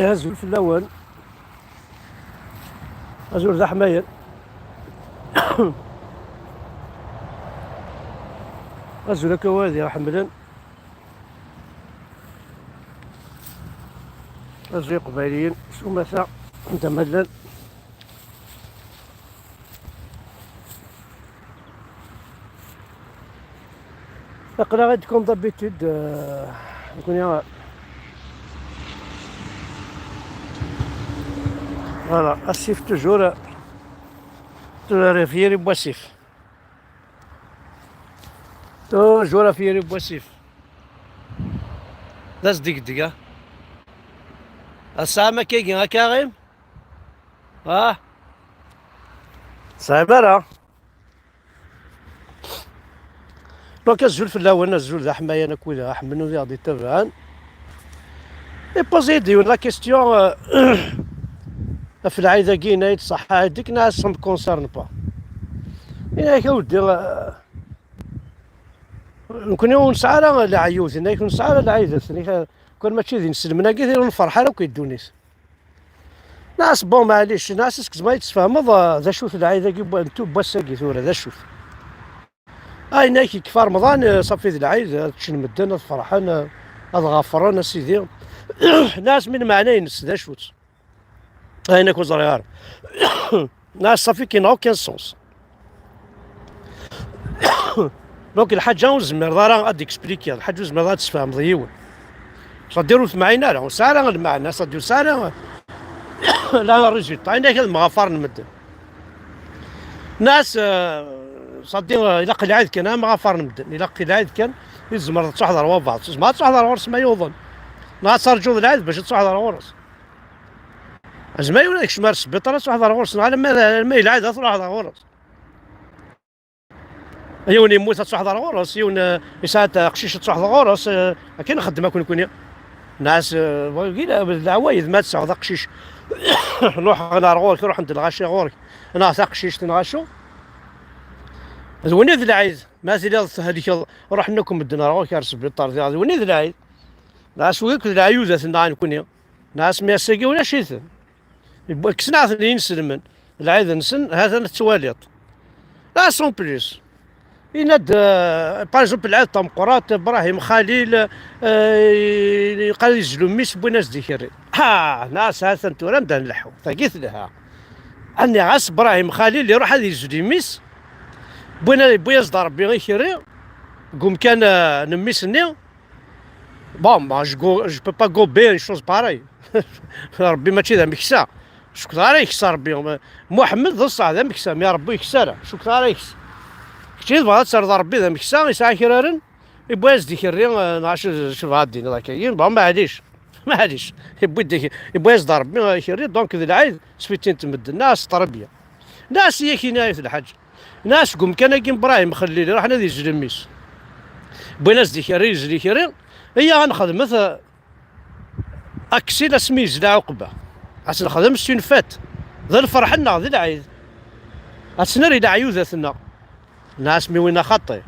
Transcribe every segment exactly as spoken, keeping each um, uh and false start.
Azul fell-awen. Azul d aḥmayan. Azul akka wadi ḥemmlen. Azul iqbayliyen s umata d amalal. Aql-aɣ-id comme d'habitude, euh, nekkni, euh, voilà, asif toujours, euh, toujours ɣef yiri n wasif. Toujours ɣef yiri n wasif. D asdegdeg, ah. Ass-a am akkagi, a Karim? Ah? Tesɛim ara? Donc, azul fell-awen, azul d aḥmayan akk wid aɣ-iḥemmlen, wid aɣ-d-ittabaɛen. Ipozi-d yiwen la question, euh, ɣef lɛid-agi, yenna-yi-d ṣaḥḥa, dik neɣ ça me concerne pas. Yenna-yak a weddi, euh, nekkni ur nesɛi ara leɛyud, yenna-yak ur nesɛi ara lɛidat, yenna-yak, kan mačči d inselmen-agi, ur nferḥ ara akk di ddunit. Nas, bon, maɛlic, nas, est-ce que tzemreḍ ad yi-d-tesfehmeḍ, euh, d acu-t lɛid-agi n wass-agi tura, d acu-t? Ah, yenna-yak yekfa Remḍan, euh, ṣafi d lɛid, ad ččen medden, ad ferḥen, euh, ad ɣafren, a sidi. Nas, min meɛna-ines, d acu-tt? Ah, yenna-yak ur ẓriɣ ara. Nas, ṣafi qui n'a aucun sens. Donc, lḥaǧa ur tezmireḍ ara ad d-explikiḍ, lḥaǧa ur tezmireḍ ad tesfehmeḍ yiwen. C'est-à-dire ur temɛin ara, ur tesɛi ara lmeɛna, c'est-à-dire ur tesɛi ara la résultat, yenna-yak ad mɣafaren medden. Nas, euh, c'est-à-dire, euh, ilaq lɛid kan, ad mɣafaren medden, ilaq lɛid kan, i tzemreḍ ad tṛuḥeḍ ɣer wabɛaḍ, tzemreḍ ad tṛuḥeḍ ɣer ɣur-s ma yuḍen. Neɣ ad terǧuḍ lɛid bac ad tṛuḥeḍ ɣer ɣur-s. Azma yiwen ad kecmeɣ ar sbiṭar ad tṛuḥeḍ ɣer ɣur-s, neɣ alamma, alamma yelɛid ad tṛuḥeḍ ɣer ɣur-s. Yiwen yemmut ad tṛuḥeḍ ɣer ɣur-s, yiwen, eh, yesɛa aqcic ad tṛuḥeḍ ɣur-s, eh, akken nxeddem akk nekkni. Nas, eh, wagi d leɛwayed ma tesɛuḍ aqcic. Ruḥen ar ɣur-k, ruḥen-d lɣaci ɣur-k. Neɣ taqcict neɣ acu. D win i d lɛid. Ma tiliḍ thelkeḍ, ruḥen akk medden ar ɣur-k ar sbiṭar diɣ. D win i d lɛid. Nas wigi akked leɛyudat nneɣ nekkni. Nas mi ass-agi ulac-iten. Kksen-aɣ-ten yinselmen. Lɛid-nsen, ha-t-an tettwaliḍ. Là, sans plus. Yenna-d, euh, par exemple, lɛid tameqqrant, Brahim Khalil, euh, yeqqar ad yezlu mmi-s, wwin-as-d ikerri. Ha, nas, ha-t-an tura anda nleḥḥu. Tagi telha. Nniɣ-as Brahim Khalil iruḥ ad yezlu mmi-s, wwin-, yewwi-as-d Rebbi ikerri, deg umkan, euh, n mmi-s-nni. Bon, moi, je go-, je peux pas gober une chose pareille. Rebbi mačči d ameksa. Cukkeɣ ara yeksa Rebbi. Muḥemmed d ṣṣeḥ d ameksa, mi Rebbi yeksa ara. Cukkeɣ ara yeksa. Kečč i tebɣiḍ ad terreḍ Rebbi d ameksa, yesɛa akraren, yewwi-as-d ikerri, eh, neɣ acu, acu tebɣa ad d-tiniḍ akka. Bon, maɛlic. Maɛlic. Yewwi-d ak-, yewwi-as-d Rebbi ikerri, donc d lɛid, sfitin-t medden, neɣ s ṭṭrabya. Neɣ s yakini ayt lḥaǧ. Neɣ seg umkan-agi n Brahim Xellil, iruḥen ad yezlu mmi-s. Wwin-as-d ikerri, yezlu ikerri. Iyya ad nexdmet, eh, aksil asmi yezla Ɛuqba. Ad s-nexdem s une fête. D lferḥ-nneɣ, d lɛid. Ad s-nerr i leɛyudat-nneɣ. Neɣ asmi winna xaṭi.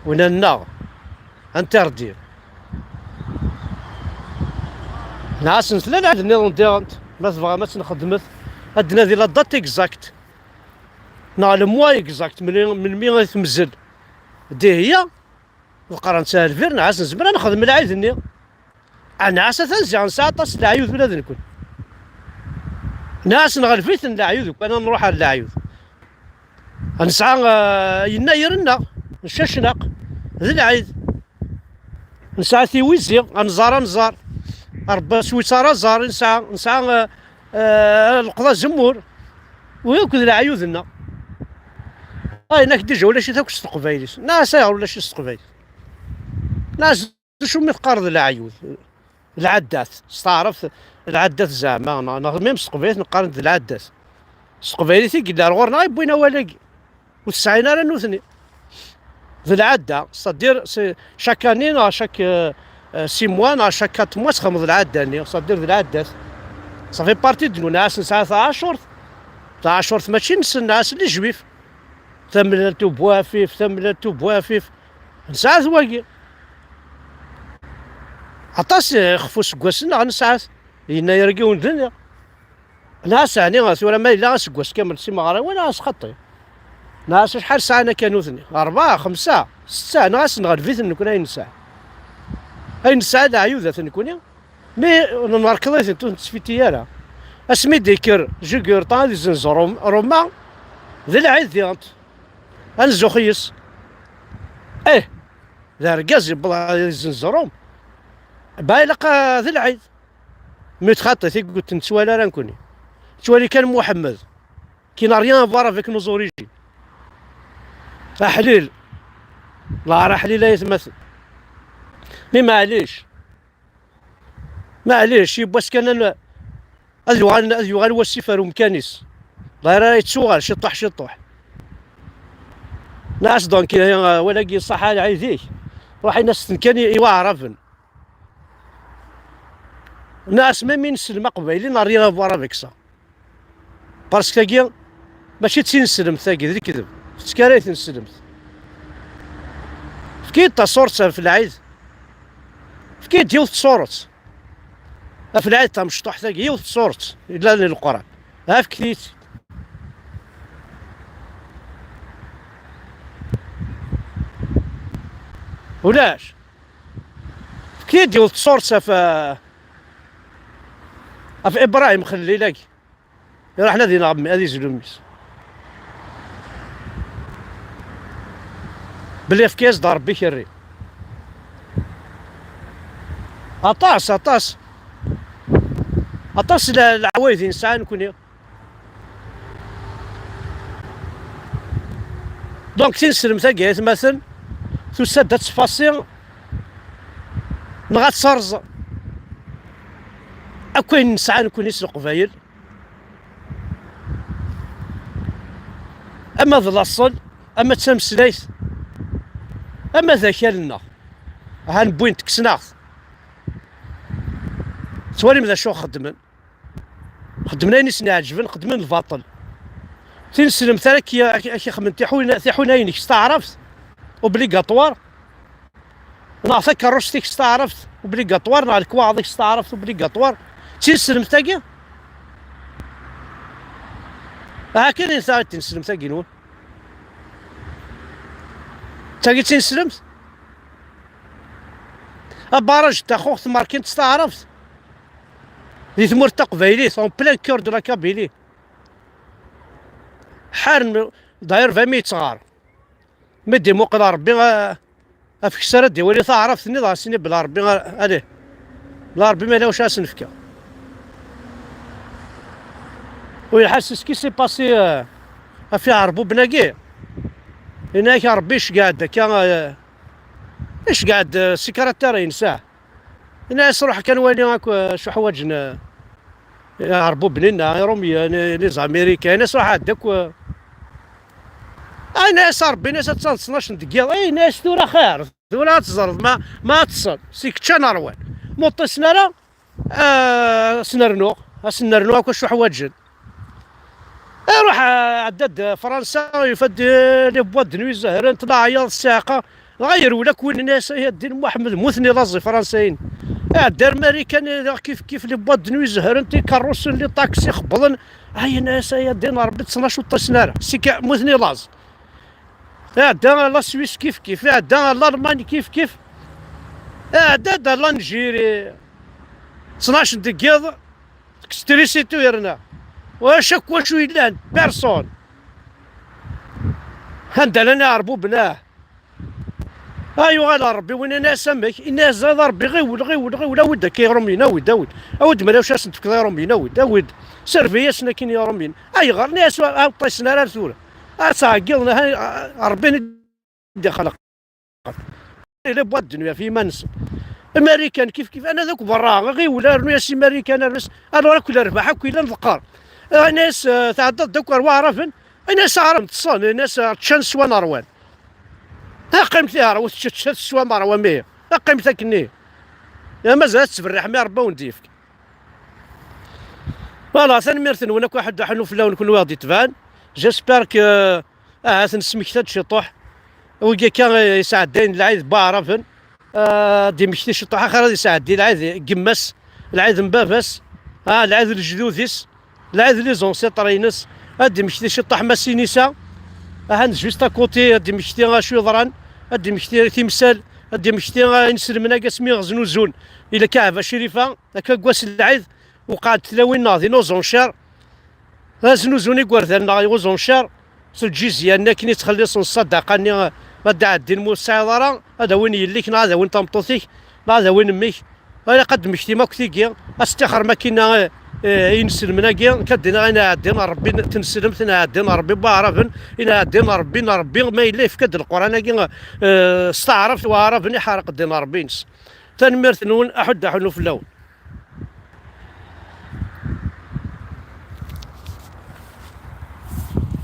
Winna nneɣ. Interdit. Neɣ asen tella lɛid nniḍen diɣen. Ma tebɣam ad tt-nxedmet. Ad d-nadi la date exacte. Neɣ le mois exact, melmi, melmi i temzel. Dihiya, ḍeqqren-tt ar lbir, neɣ asen nezmer ad nexdem lɛid-nni. Neɣ asen atan ziɣ nesɛa aṭas n leɛyud ula d nekkni. Neɣ asen ɣelb-iten leɛyud, ukkan ad nruḥ ar leɛyud. Nesɛa, eh, yennayer-nneɣ, ncacnaq, d lɛid. Nesɛa tiwizi, anẓar, anẓar. Rebbi switar aẓar, nesɛa, nesɛa, eh, eh, leqḍa azemmur. Wi akk d leɛyud-nneɣ. Ayen ak dija ulac-it akk s teqbaylit. Nas ayɣer ulac-it s teqbaylit? Nas d acu mi teqqareḍ leɛyud? Lɛaddat. S taɛrabt, lɛaddat zeɛma, neɣ, neɣ même s teqbaylit neqqaren-d d lɛaddat. S teqbaylit i yella ar ɣur-neɣ i wwin awal-agi. Ur t-sɛin ara nutni. D lɛadda, c'est-à-dire, c'est chaque année, neɣ chaque, euh, euh, six mois, neɣ chaque quatre mois, txedmeḍ lɛadda-nni, c'est-à-dire d lɛaddat. Ça fait partie de nous, neɣ ass nesɛa taɛacurt. Taɛacurt mačči nsen, neɣ ass n les juifs. Tamellalt ubwafif, tamellalt ubwafif. Nesɛa-t wagi. Aṭas, eh, ixef useggasen, neɣ nesɛa-t. Yennayer-agi ur d-nniɣ. Nɛas ɛni tura ma yella aseggas kamel s imeɣriwen, nɛas xaṭi. Nɛas acḥal sɛan akka nutni? Rebɛa, xemsa, setta, nɛas nɣelb-iten nekni ayen nesɛa. Ayen nesɛa d aɛyudat nekni, mi nmerkeḍ-itent ur ten-tesfiti ara. Asmi d-ikker Jugurta ad izenz Rum-, Ruma, d lɛid diɣent. Ad nzux yes. Eh, d argaz yewweḍ ad izenz Rum. Ba ilaq, ah, d lɛid. Mi txaṭi, tigut nettwali ara nekni. Nettwali kan Muḥemmed, qui n'a rien à voir avec nos origines. Aḥlil. Lɛar aḥlil ay atmaten. Mi maɛlic. Maɛlic, yiwwas kan ad, ad yuɣal, ad yuɣal wasif ar umkan-is. Lɛar ara yettuɣal, ciṭuḥ, ciṭuḥ. Nɛas donc, ihi, walagi ṣaḥa lɛid-ik. Ruḥ in-as-ten kan i, i waɛraben. Nɛas même i neslem aqbayli n'a rien à voir avec ça. Parce que tagi, mačči d tineslemt tagi, d lekdeb. Tettkar ay tineslemt. Efk-iyi-d taṣuṛt ɣef lɛid. Efk-iyi-d yiwet tṣuṛt. Ɣef lɛid tamecṭuḥt tagi, yiwet tṣuṛt. Yellan di Leqran. Efk-iyi-tt. Ulac. Efk-iyi-d yiwet tṣuṛt ɣef, ɣef Ibrahim Xellil-agi. Iruḥ nadi neɣ mmi, ad izlu mmi-s. Belli yefka-yas-d Ṛebbi ikerri. Aṭas, aṭas. Aṭas n leɛwayed i nesɛa nekni. Donc, tineslemt-agi, ay atmaten, tusa-d ad tfasi neɣ ad terẓ akk ayen nesɛa nekni s Leqbayel, ama d laṣel, ama d tameslayt, ama d akal-nneɣ. Han wwin-t, kksen-aɣ-t. Tettwalim d acu xeddmen? Xeddmen ayen i sen-iɛeǧben, xeddmen lbaṭel. Tineslemt ara k-, ak-, ak-, ixedmen tiḥuna-, tiḥunayin-ik s taɛrabt, obligatoire, neɣ takeṛṛust-ik s taɛrabt, obligatoire, neɣ lekwaɣeḍ-ik s taɛrabt, obligatoire. D tineslemt-agi? Akken i ta-, d tineslemt-agi-nwen. D tagi d tineslemt? Abaraj n Taxuxt merkin-t s taɛrabt. Di tmurt taqbaylit, en plein cœur de la Kabylie. Ḥaren, d'ailleurs, vingt mille yettɣar. Mi d-imuqel Ṛebbi, a-, afeksa ara d-iwali taɛrabt-nni, dɣa s-ini bla Ṛebbi, a-, alih. Bla Ṛebbi, ma yella wacu ara s-nefka. U yelḥa, c'est ce qui s'est passé, euh, ɣef iɛerbuben-agi. Yenna-ak Ṛebbi iceggeɛ-d akka, euh, iceggeɛ-d, euh, secrétaire-ines, ah. Yenna-as ruḥ kan wali akk, euh, acu ḥwaǧen, euh, iɛerbuben-inna, Iṛumyen, les Américains. Yenna-as ruḥ ɛeddi akk, euh, ah, yenna-as Ṛebbi, yenna-as ad taḍ tnac n deg yiḍ. Eh, yenna-as tura xir, tura ad teẓreḍ ma, ma ad teṣṣel. Si kečč a Narwan. Ma ur ṭṭisen ara, ah, ad sen-rnuɣ, ad sen-rnuɣ akk acu ḥwaǧen. Iruḥ, ah, ɛedda-d Fransa, yufa-d, eh, les boîtes de nuit zehrent, leɛyaḍ, ssiɛqa. Dɣa yerwel akk win-nni-as, ay a ddin Muḥemmed, muten i laẓ Ifransayen. Iɛedda ar Marikan, eh, daɣ kif kif, les boîtes de nuit zehrent, ikerrusen, les taxis xebbḍen. Ay, yenna-as, ay a ddin Ṛebbi, ttnac ur ṭṭisen ara. Si ka-, muten i laẓ. Iɛedda ar la Suisse kif kif, iɛedda ar Lalman kif kif. Iɛedda-d ar l'Algérie. Ttnac n deg yiḍ, tekkes trisiti yerna. Ulac akk wacu yellan, personne. Anda llan iɛerbuben, ah. Ah, yuɣal ɣer Ṛebbi, win yenna-as amek? Yenna-as a Ṛebbi, ɣiwel, ɣiwel, ɣiwel, awi-d akka Iṛumyen, awi-d, awi-d. Awi-d ma ulac ad sen-tefkeḍ Iṛumyen, awi-d, awi-d. Servi-yasen akken Iṛumyen. Ayɣer? Yenna-as ur ṭṭisen ara ar tura. Ad ttɛeggiḍen, ha, Ṛebbi i d-ixleq. Les boîtes de nuit ɣef yiman-nsen. Imarikan kif kif, ana d akk berra, ɣiwel, rnu-yas Imarikan, rnu-yas, alors akk lerbaḥ akk yellan d qqar. Ini-as, eh, tɛeddaḍ-d akk ar Waɛraben, ini-as Aɛraben ṭṭsen, ini-as, eh, ččan swan ṛwan. Qqim tiɛra, ur tečča, tečča, teswa meṛwa, mi qqim takkenni. Ya mazal ad tettberriḥem, ya Ṛebbi ad wen-d-yefk. Voilà, tanemmirt-nwen akk, aḥuddu aḥunnu fell-awen kunwi i ɣ-d-itebɛen. J'espère que, ahat nesmekta-d ciṭuḥ. Wigi akka, eh, yesɛeddayen lɛid n Waɛraben, eh, ad d-imekti ciṭuḥ, axir ad yesɛeddi lɛid n yemma-s, lɛid n baba-s. Ah, lɛid lejdud-is, lɛid les ancêtres-ines, ad d-immekti ciṭṭaḥ Masinisa, ahan juste à côté, ad d-immekti acu yeḍran, ad d-immekti timsal, ad d-immekti, ah, inselmen-agi asmi znuzun i Lkaɛba Crifa, akka deg wass n lɛid, wqɛent tlawin-nneɣ di Nuzuncer, ad znuzun igerdan-nneɣ i Uẓuncer, s lǧizya-nni akken i ttxelliṣen ṣṣadaqa-nni, ma d-ɛeddin, ma ur tesɛiḍ ara, ad awin yelli-k, neɣ ad awin tameṭṭut-ik, neɣ ad awin mmi-k. Ilaq ad d-temmektim akk tigi, ad tettixrem akkin, eh, eh, inselmen-agi, nekk ad d-iniɣ ayen iɛeddin Ṛebbi n tneslemt, ayen iɛeddin Ṛebbi n waɛraben, ayen iɛeddin Ṛebbi n Ṛebbi, ma yella yefka-d Leqran-agi, eh, s taɛrabt, waɛraben iḥerq ddin Ṛebbi-ines. Tanemmirt-nwen, aḥuddu aḥunnu fell-awen.